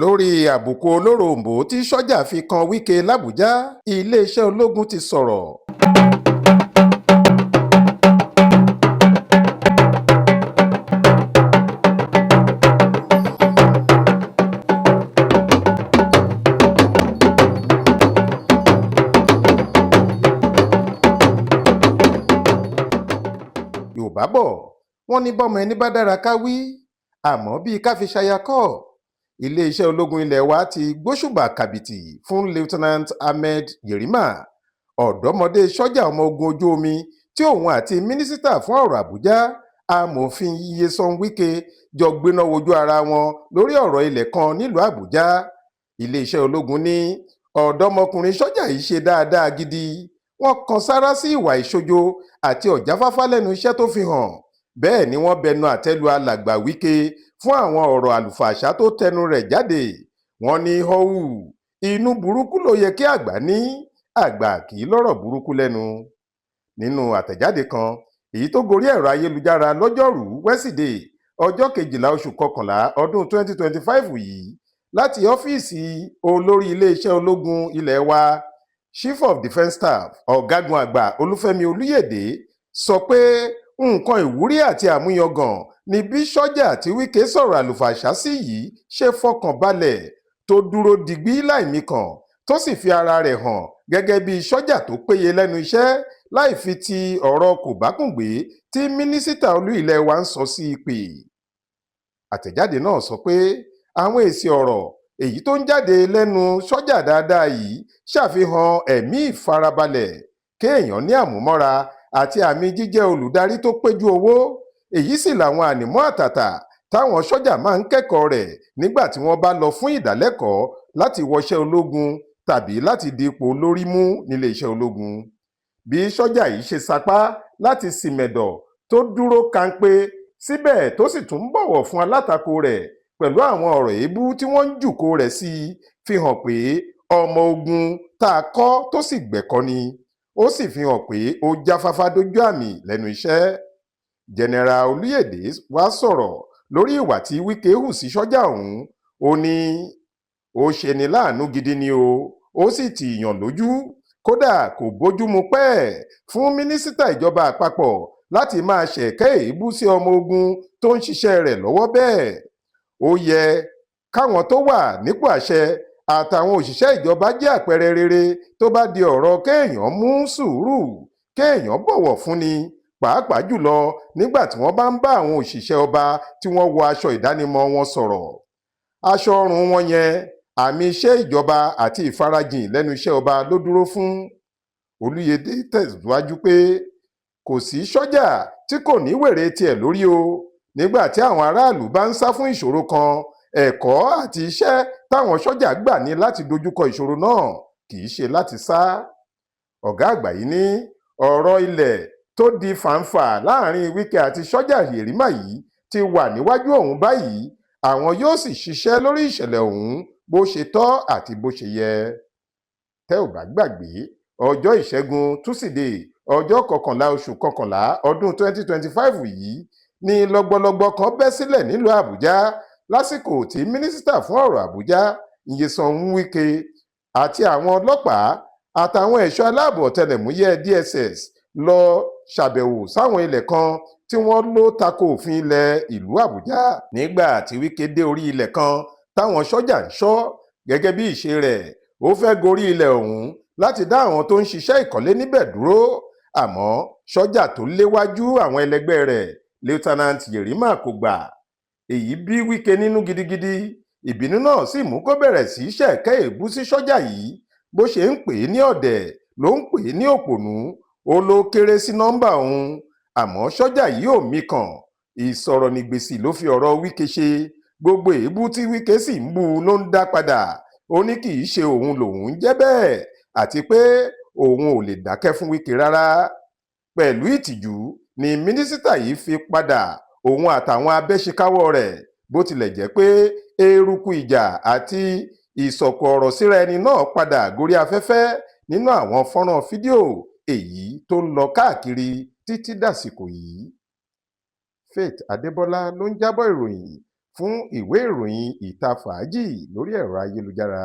Lórí àbùkù olóròǹbó tí sójà fi kan Wike làbújá, iléeṣẹ́ ológun ti sọ̀rọ̀. Yorùbá bò wọ́n ní bọ́mọ ẹni bá dára ká wí, àmọ́ bíi ká fi ṣaya kọ́. Iléeṣẹ́ ológun ilé wa ti gbóṣùbà kàbìtì fún Lieutenant Ahmed Yerima, ọ̀dọ́mọdé sójà ọmọ ogun ojú omi tí òun àti mínísítà fún ọ̀rọ̀ Àbújá, Amòfin Nyesom Wike, jọ gbéná wojú ara wọn lórí ọ̀rọ̀ ilé kan nílùú Àbújá. Iléeṣẹ́ ológun ní ọ̀dọ́mọkùnrin sójà yìí ṣe dáadáa gidi. Wọ́n kan sáárá sí ìwà ìṣojo àti ọ̀jáfáfá lẹ́nu iṣẹ́ tó fi hàn. Bẹ́ẹ̀ ni wọ́n bẹnu àtẹ́ lu alàgbà Wike fún àwọn ọ̀rọ̀ àlùfàǹsá tó tẹnu rẹ̀ jáde. Wọ́n ní họ́wù, inú burúkú ló yẹ kí àgbà ní, àgbà kì í lọ́rọ̀ burúkú lẹ́nu. Nínú àtẹ̀jáde kan èyí tó gorí ẹ̀rọ ayélujára lọ́jọ́rùú wẹ́sídẹ̀ẹ́ ọjọ́ 12 oṣù kọkànlá ọdún 2025 yìí láti ọ́fíìsì olórí iléeṣẹ́ ológun ilé wa, Chief of Defence Staff, ọ̀gágun àgbà Olúfẹ́mi Olúyẹ̀dẹ̀, sọ pé nǹkan ìwúrí àti àmúyangàn ni bí sójà tí Wike sọ̀rọ̀ àlùfàǹsá sí yìí ṣe fọkàn balẹ̀ tó dúró digbí láìmikàn, tó sì fi ara rẹ̀ hàn gẹ́gẹ́ bíi sójà tó péye lẹ́nu iṣẹ́, láì fi ti ọ̀rọ̀ kòbákùngbé tí mínísítà olú ilé wa ń sọ sí i pé. Àtẹ̀jáde náà sọ pé àwọn èsì ọ̀rọ̀ èyí tó ń jáde lẹ́nu sójà dáadáa yìí ṣàfihàn ẹ̀mí ìfarabalẹ̀, kéèyàn ní àmúmọ́ra àti àmì jíjẹ́ olùdarí tó péjú owó. Èyí sì làwọn ànímọ́ àtàtà táwọn sójà máa ń kẹ́kọ̀ọ́ rẹ̀ nígbà tí wọ́n bá lọ fún ìdálẹ́kọ̀ọ́ láti wọṣẹ́ ológun tàbí láti di ipò olórí mú níléeṣẹ́ ológun. Bí sójà yìí ṣe sapá láti sìmẹ̀dọ̀ tó dúró kańpé síbẹ̀, tó sì tún ń bọ̀wọ̀ fún alátakò rẹ̀ pẹ̀lú àwọn ọ̀rọ̀ èébú tí wọ́n ń jùkò rẹ̀ sí, fi hàn pé ọmọ ogun tá a kọ́ tó sì gbẹ̀kọ́ ni. Ó sì fi hàn pé ó jáfáfá dójú àmì lẹ́nu iṣẹ́. Jẹnẹra Olùyẹ̀dẹ̀ wàá sọ̀rọ̀ lórí ìwà tí Wike hù sí sójà ọ̀hún. Ó ní ó ṣeni láàánú gidi ni o, ó sì tììyàn lójú. Kódà kò bójúmu pẹ́ẹ́ fún mínísítà ìjọba àpapọ̀ láti máa ṣẹ̀kẹ́ èébú sí ọmọ ogun tó ń ṣiṣẹ́ rẹ̀ lọ́wọ́ bẹ́ẹ̀. Ó yẹ káwọn tó wà nípò àṣẹ àtàwọn òṣìṣẹ́ ìjọba jẹ́ àpẹẹrẹ rere tó bá di ọ̀rọ̀ kéèyàn mú sùúrù, kéèyàn bọ̀wọ̀ fúnni, pàápàá jùlọ nígbà tí wọ́n bá ń bá àwọn òṣìṣẹ́ ọba tí wọ́n wọ aṣọ ìdánimọ̀ wọn sọ̀rọ̀. Aṣọ ọrùn wọn yẹn, àmì iṣẹ́ ìjọba àti ìfarajìn lẹ́nu iṣẹ́ ọba ló dúró fún. Olùyẹ̀dẹ̀ tẹ̀síwájú pé kò sí sójà tí kò ní wèrè tiẹ̀ lórí o. Nígbà tí àwọn aráàlú bá ń sá fún ìṣòro kan, ẹ̀kọ́ àti iṣẹ́ táwọn sójà gbà ní láti dojúkọ ìṣòro náà, kì í ṣe láti sá. Ọ̀gá àgbà yìí ní ọ̀rọ̀ ilẹ̀ tó di fàǹfà láàrin Wike àti sójà Yerima yìí ti wà níwájú òun báyìí, àwọn yóò sì ṣiṣẹ́ lórí ìṣẹ̀lẹ̀ ọ̀hún bó ṣe tọ́ àti bó ṣe yẹ. Tẹ́ ò bá gbàgbé, ọjọ́ ìṣẹ́gun túsídẹ̀ẹ́ ọjọ́ 11 oṣù kọkànlá ọdún 2025 yìí ní lọ́gbọ́lọ́gbọ́ kan bẹ́ sílẹ̀ nílùú Àbújá lásìkò tí mínísítà fún ọ̀rọ̀ Àbújá, Nyesom Wike, àti àwọn ọlọ́pàá àtàwọn ẹ̀ṣọ́ aláàbò ọ̀tẹlẹ̀múyẹ́ DSS lọ ṣàbẹ̀wò sáwọn ilẹ̀ kan tí wọ́n lọ ta ko òfin ilẹ̀ ìlú Àbújá. Nígbà tí Wike dé orí ilẹ̀ kan táwọn sójà ń ṣọ́, gẹ́gẹ́ bí ìṣe rẹ̀, ó fẹ́ gorí ilẹ̀ ọ̀hún láti dá àwọn tó ń ṣiṣẹ́ ìkọ́lé níbẹ̀ dúró. Àmọ́ sójà tó léwájú àwọn ẹlẹgbẹ́ rẹ̀, Lieutenant Yerima, kò gbà. Èyí bí Wike nínú gidigidi. Ìbínú náà sì mú kó bẹ̀rẹ̀ sí í ṣẹ̀kẹ́ èébú sí sójà yìí. Bó ṣe ń pè é ní ọ̀dẹ̀ ló ń pè é ní òpònú. Ó ló kéré sí nọ́ńbà òun. Àmọ́ sójà yìí ò mikàn. Ìsọ̀rọ̀ǹgbèsì ló fi ọ̀rọ̀ Wike ṣe. Gbogbo èébú tí Wike sì ń bú u ló ń dá padà. Ó ní kì í ṣe òun lòun ń jẹ́ bẹ́ẹ̀, àti pé òun ò lè dákẹ́ fún Wike rárá. Pẹ̀lú ìtìjú ni mínísítà yìí fi padà, òun àtàwọn abẹ́ṣekáwọ́ rẹ̀, bó tilẹ̀ jẹ́ pé eruku ìjà àti ìsọ̀kò ọ̀rọ̀ síra ẹni náà padà gorí afẹ́fẹ́ nínú àwọn fọ́nrán fídíò èyí tó ń lọ káàkiri títí dàsìkò yìí. Faith Adébọlá ló ń jábọ̀ ìròyìn Fún ìwé ìròyìn Ìta Fàájì lórí ẹ̀rọ ayélujára.